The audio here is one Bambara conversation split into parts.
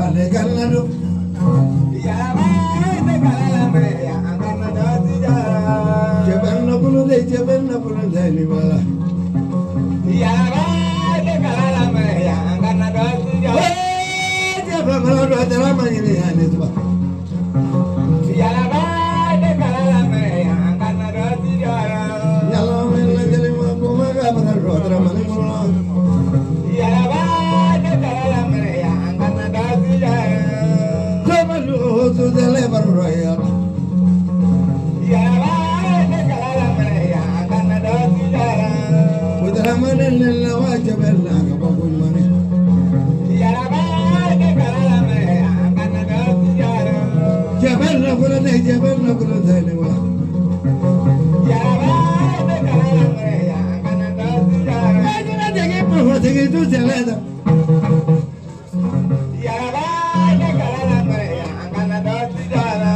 Bale galado Yaraba te kalala mere ya angana dasi jara Jebel na bulu de jebel na bulu de ni wala Yaraba te kalala mere ya angana dasi jara Jebel na do dramani ni ani tuba Yaraba te kalala mere ya angana dasi jara Yalla mel jeli ma ko ma ga bara do dramani mo Yaraba te kalala mere ya angana dasi jara Jebel do dele bara ya Yaraba te kalala mere ya angana dasi jara Dramani la wa jebel na ga ba ko mani Yaraba te kalala mere ya angana dasi jara Jebel na bulu de jebel na bulu de ni wala Yaraba te kalala mere ya angana dasi jara Ajina jege pro jege tu jele da Yaraba te kalala mere ya angana dasi jara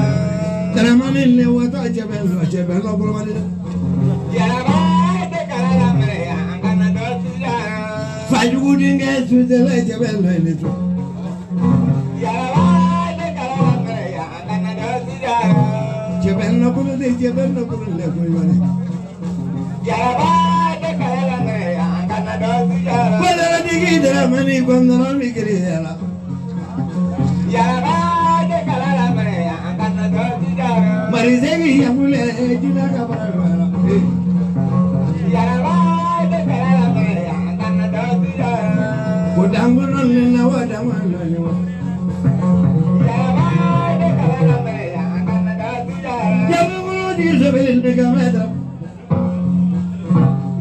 Dramani le wa to jebel na bulu mani Yaraba te kalala mere ya angana dasi jara Fajugu dinge tu jele jebel ni tu Yaraba te kalala mere ya angana dasi jara Jebel na bulu de jebel na bulu le ko mani Yaraba te kalala mere ya angana dasi jara Wala digi dramani gondara mi kiri yala Yaraba te kalala mere ya angana dasi jara Marizegi yamule jina ka bara wala Yaraba te kalala mere ya angana dasi jara Kodanguno na wa damano ni wa Yaraba te kalala mere ya angana dasi jara Jabugulo di jebel ne ka medra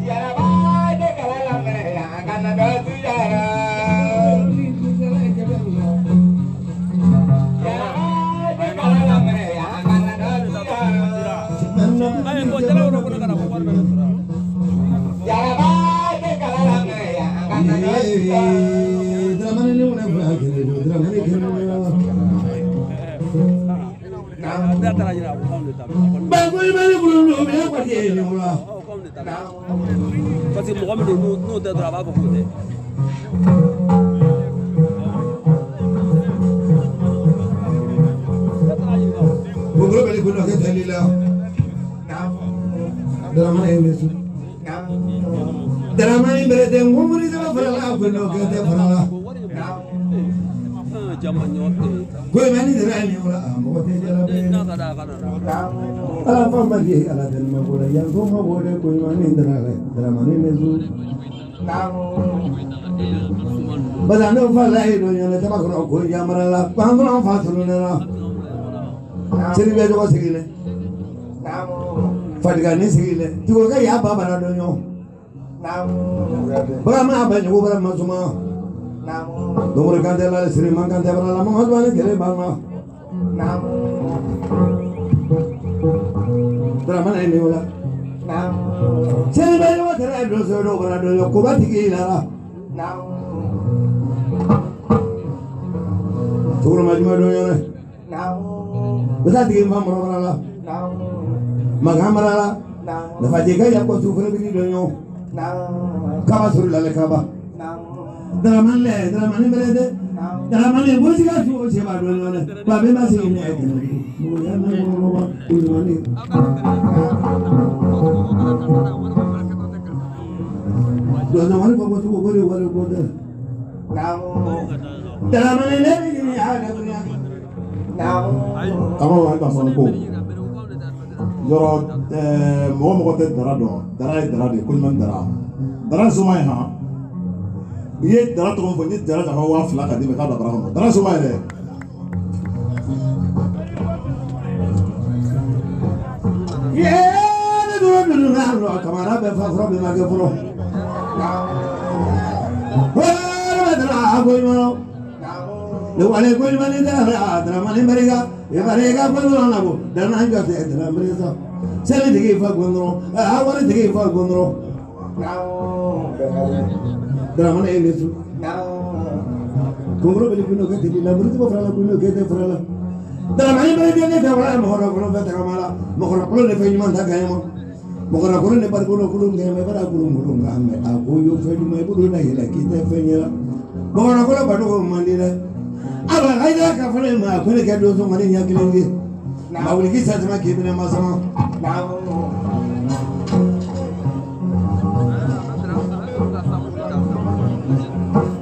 Yaraba te kalala mere ya angana dasi jara Yaraba te kalala mere ya angana dasi jara Yaraba te kalala mere ya angana dasi jara Dramani ne una fa kere do dramani kere Bagul mani bulu me ko ti ni wala Parce que mɔgɔ min don n'o tɛ dɔrɔn a b'a fɔ k'o tɛ. Bugro beli kuno ke thalila Dramani ne su Dramani bere de ngumuri de farala kuno ke te farala Koy mani dramani wala mo te jala be Ala fa ma di ala del ma bola ya go ma bole koy mani dramani dramani ne su Badano fa la ido nyone taba ko ko ya marala pandro fa tulu ne la Seri be jo sigile Fadiga ni sigile Tigo ka ya baba na donyo Bara ma ba nyogo bara ma suma Domore kante la siri man kante bara la ma ba ne kere ba ma Dramani ne wala Seri be jo tere do so do bara do ko ba tigi la Tugro majma do yone Basa tigi ma moro bara la Magamara la Nafa jega ya ko sufre bi do nyo Kaba suru la le kaba Dramani le dramani berede Dramani musika su se ba do yone Ba be ma si ne mo ya na mo ba ulmani Do na wari ko ko ko wari ko de Dramani le ni ha na dunya Kama wa ka fɔ ko yɔrɔ mɔgɔ mɔgɔ tɛ dara dɔn dara ye dara de ye ko ɲuman dara dara soma ye han i ye dara tɔgɔ min fɔ n ye dara ta ka 2000 ka d'i ma k'a bila bara kɔnɔ dara soma ye dɛ. Ye ne duro duro na lo kamara be fa fɔlɔ bɛ ma kɛ fɔlɔ. Wala ba dara ko ɲuman Ne wale ko ɲuman dara dramani barika e barika ko dɔrɔn na bo dara jɔ tɛ dramani sa seli tigi fa gondoro a wari tigi fa gondoro Dramani e ne su Kongro beli kuno ke tili la muruti bo farala kuno ke te farala Dramani bari ne fa wala mo horo kuno fa takamala mo horo kuno ne fa ɲuman ta ga ɲuman Mo horo kuno ne bar kuno kuno ngi me bara kuno kuno nga me a ko yo fa duma e bulo na yela ki te fa nyela Mo horo kuno ba do ko mandi dɛ Aba haida ka fɔlɔ ma ko ne kɛ don so mali ɲɛ kelen ye. Ma wuli k'i satuma k'i minɛ ma sama.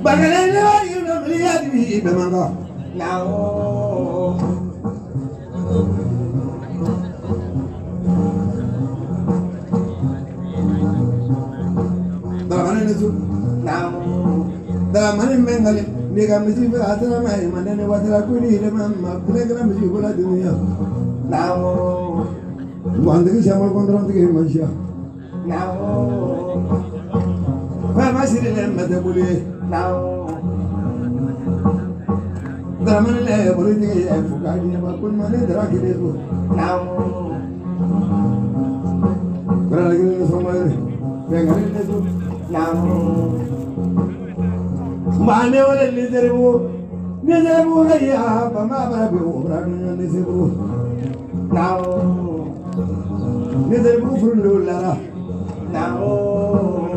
Bagale ne wa yi na mili ya di bɛ man kan. Daramani ne su. Daramani mɛngali. Ne ka misi fɛ a taara n'a ye ma ne waatira ko ni yɛrɛ ma ma kɛra misi ko la dunuya. Guantigi siama kɔntɔrɔntigi ma siya. Fɛn ma siri lɛ mɛ tɛ boli ye. Daramani lɛ bolitigi yɛ fo k'a di ma ko ma ne dara kelen so. Dara kelen so ma yɛrɛ. Bɛnkali ne so. Mane wale nizeribu nizeribu ya bama bara be obra nizeribu nizeribu furu lara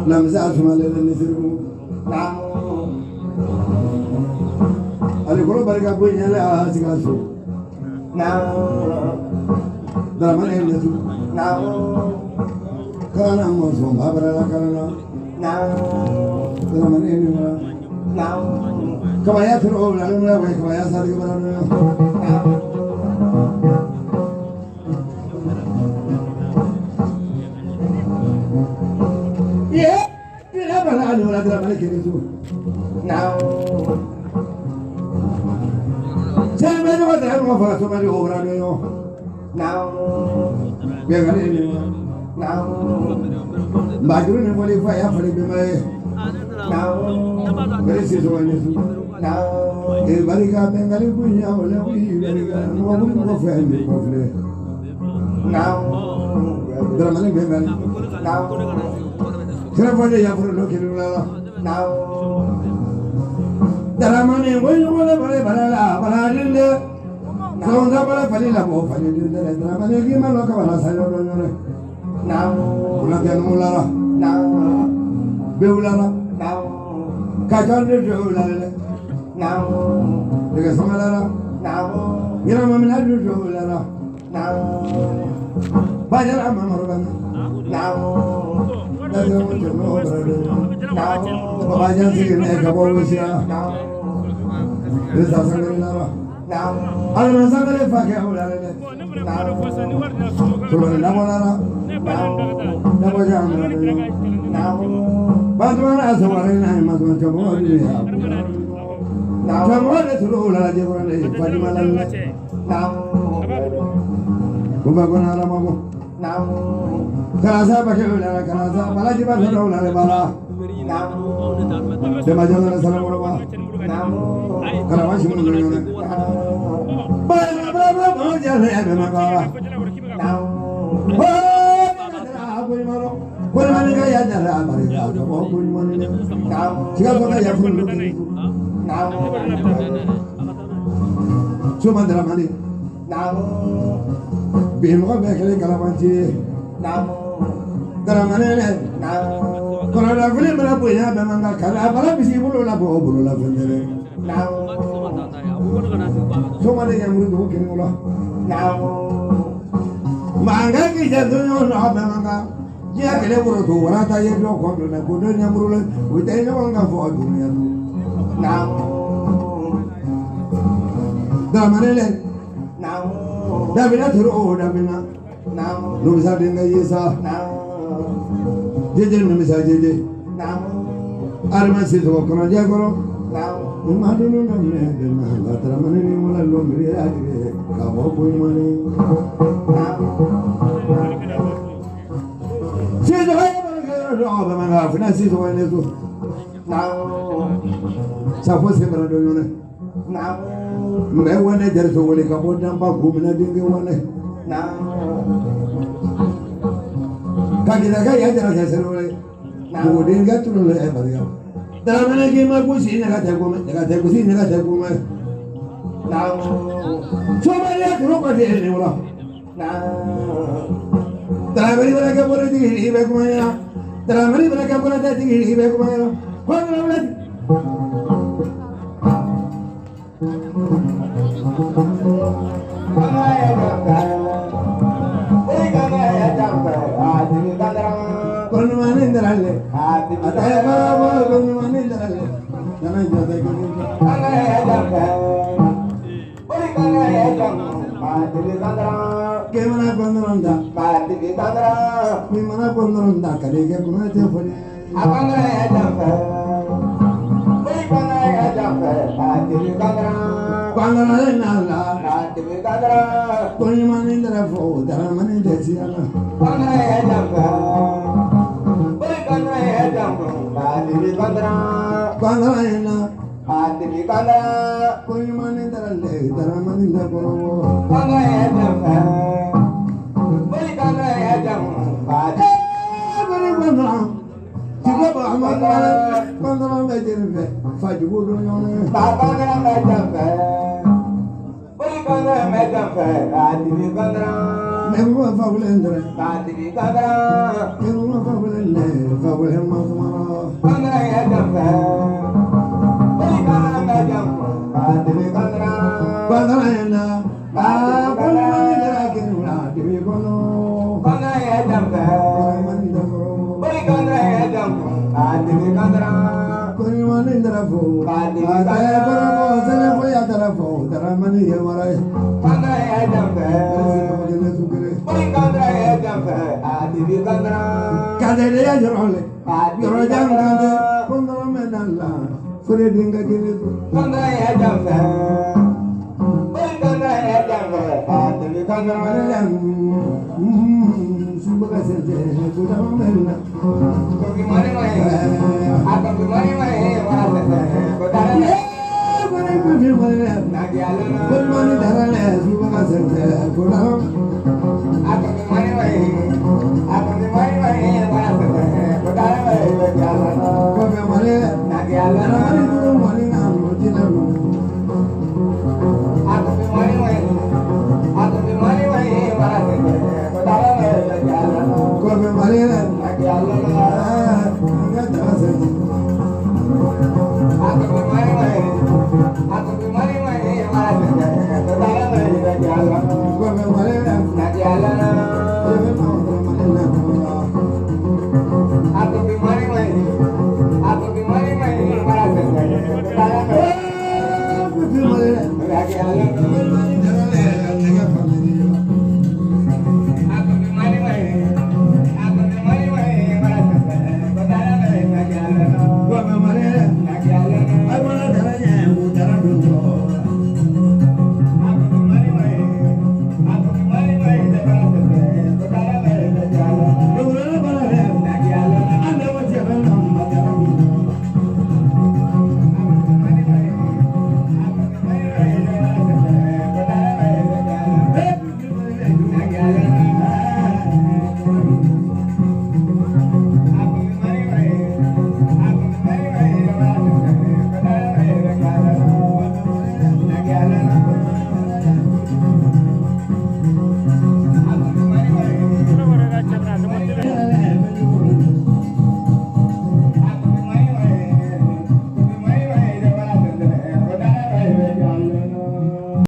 lamza asmale nizeribu ali kolo barika bonya la asikaso daramane nezu kana mo babara la kana daramane ne Kabaya turu la la la kabaya sari kabara la. Ye la bala la la la kiri tu. Sampai tu kata aku apa tu mari obra ni yo. Biar kali ni. Baju ni boleh faya boleh bimai. Gracias a El barriga bengali punya oleh barriga ngomong ngomong faham kofle. Dramani bengali. Kenapa dia yang perlu kiri lala? Dramani boleh boleh boleh balala balalinde. Kalau dah boleh falila boleh falilinde. Dramani gimana kalau kalau saya orang orang. Pulang dia nulara. Beulala. Kacau ni beulala. Dekat sama lara. Ngira mamina beulala. Bajar amma marban. Bajar sih ni kabur usia. Desa sangari lara. Alman sangari pakai ulala. Turun nama lara. Nama jangan lara. Bantuan asal ni masuk coba ni. Coba ni turun ulala je orang ni. Pagi malam ni. Kumba kena lama bu. Kerasa pakai ulala kerasa. Malah jiwa turun ulala bala. Dema jalan salam orang. Kalau masih menunggu. Bala bala bala jalan ya memang kawa. Boleh kaya jalan bari jalan boleh mana. Jika kau ya pun lu. Cuma dalam hati. Bihmu bekali kalamanci. Dalam hati ni. Kalau dah boleh mana punya memang tak kalau apa mesti bulu lah bulu lah benda. Cuma dia yang murid tu kini ulah. Mangga kita tu nak memang dia kena murid tu orang tak ada kau nak kau nak murid lah. Kita ni orang kau dunia tu. Dalam mana ni? Dah bila teruk dah bila. Lu bisa dengar Isa. Jeje lu bisa jeje. Arman sih tu kau nak kau. Madu lu nak ni, mana mana ni mula lu beri aja. Kau pun mana? Sih tu kau mana? Mana sih tu mana tu? Siapa sih berada di mana? Mewah dari sekolah kamu nampak gumna tinggi mana? Kaki dah kaya jarak saya sekolah. Kemudian kan turun lagi balik. Dalam mana kita kusi nak kata gumna, nak kata kusi nak kata gumna. Cuba lihat turun pada ini pula. Dalam mana mereka boleh tinggi ibu gumna, dalam mana mereka boleh tinggi ibu gumna. Kau dalam mana? Thank you.